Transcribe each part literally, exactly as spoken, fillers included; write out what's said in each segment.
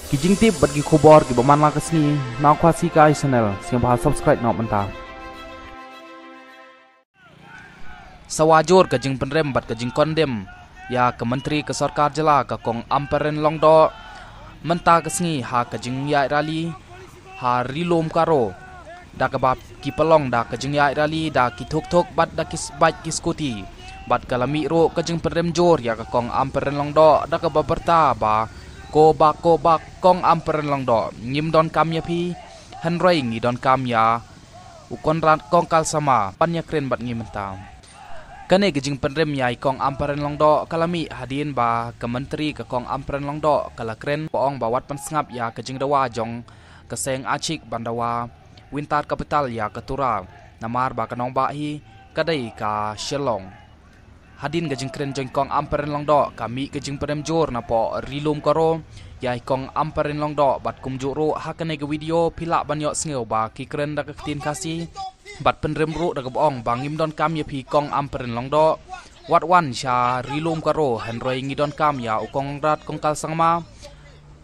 Ki jingtip bad ki khubor kiba man la ka sngi na Khasi Kai Channel, sngewbha subscribe noh mynta. Sawa jur ka jingpynrem bad ka jingkondem ïa ka Myntri ka Sorkar Jylla ka Kong Ampareen Lyngdoh mynta ka sngi ha ka jingïaid rally ha Ri Lum Garo, da kaba ki pynlong da ka jingïaid rally da ki thuk thuk bad da ki s-, bike ki scooty. Bad ka la mih ruh ka jingpynrem jur ïa ka Kong Ampareen Lyngdoh da kaba pyrta ba, "Ko bak, ko bak Kong Ampareen Lyngdoh, ngim donkam ïa phi, hynrei ngi donkam ïa u Conrad Kongkal Sangma ban ïakren bad ngi mynta." Kane ka jingpynrem ïa i Kong Ampareen Lyngdoh ka la mih hadien ba ka Myntri ka Kong Ampareen Lyngdoh ka la kren, ba ong ba wat pynsngap ïa ka jingdawa jong ka seng Achik ban dawa Winter Capital ïa ka Tura, namar ba ka nongbah hi ka dei ka Shillong. Hadien ka jingkren jong i Kong Ampareen Lyngdoh ka mih ka jingpynrem jur napoh Ri Lum Garo ïa i Kong Ampareen Lyngdoh. Bad kumjuh ruh ha kane ka video phi lah ban ïohsngew ba ki kren da ka ktien Khasi bad pynrem ruh da kaba ong ba, "Ngim donkam ïa phi Kong Ampareen Lyngdoh, wat wan sha Ri Lum Garo, hynrei ngi donkam ïa u Conrad Kongkal Sangma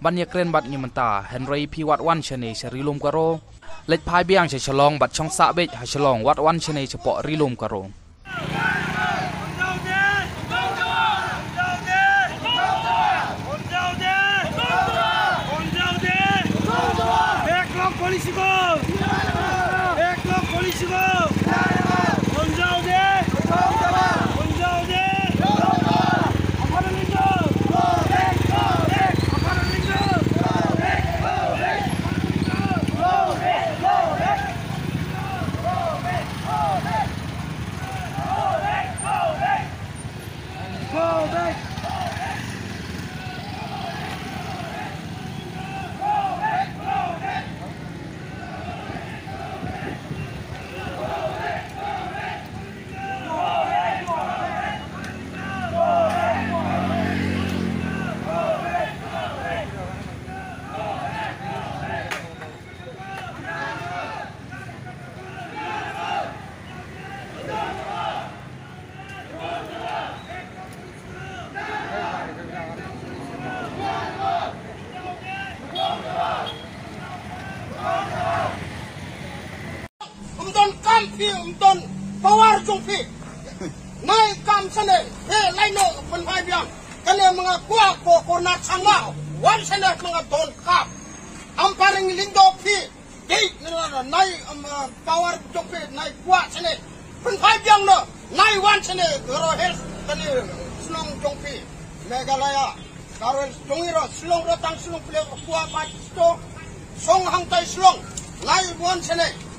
ban ïakren bad ngi mynta, hynrei phi wat wan shane sha Ri Lum Garo, leit phai biang sha Shillong bad shong sah beit ha Shillong, wat wan shane shapoh Ri Lum Garo." Ym don kam phi, ym don power jong phi. Nai kam shane, he lai no pynhai biang. Kane ma nga kwah ko Conrad Sangma, wan shane ma nga donkam. Ampareen Lyngdoh phi, dei na la nai, um, uh, power jong phi, nai kwah shane. Pynhai biang no, nai wan shane, Garo Hills, kane shnong jong phi. Meghalaya, Garo Hills, jong i ro, Shillong ro tang Shillong phi kwah ba to. Shong hangtai Shillong, nai wan shane.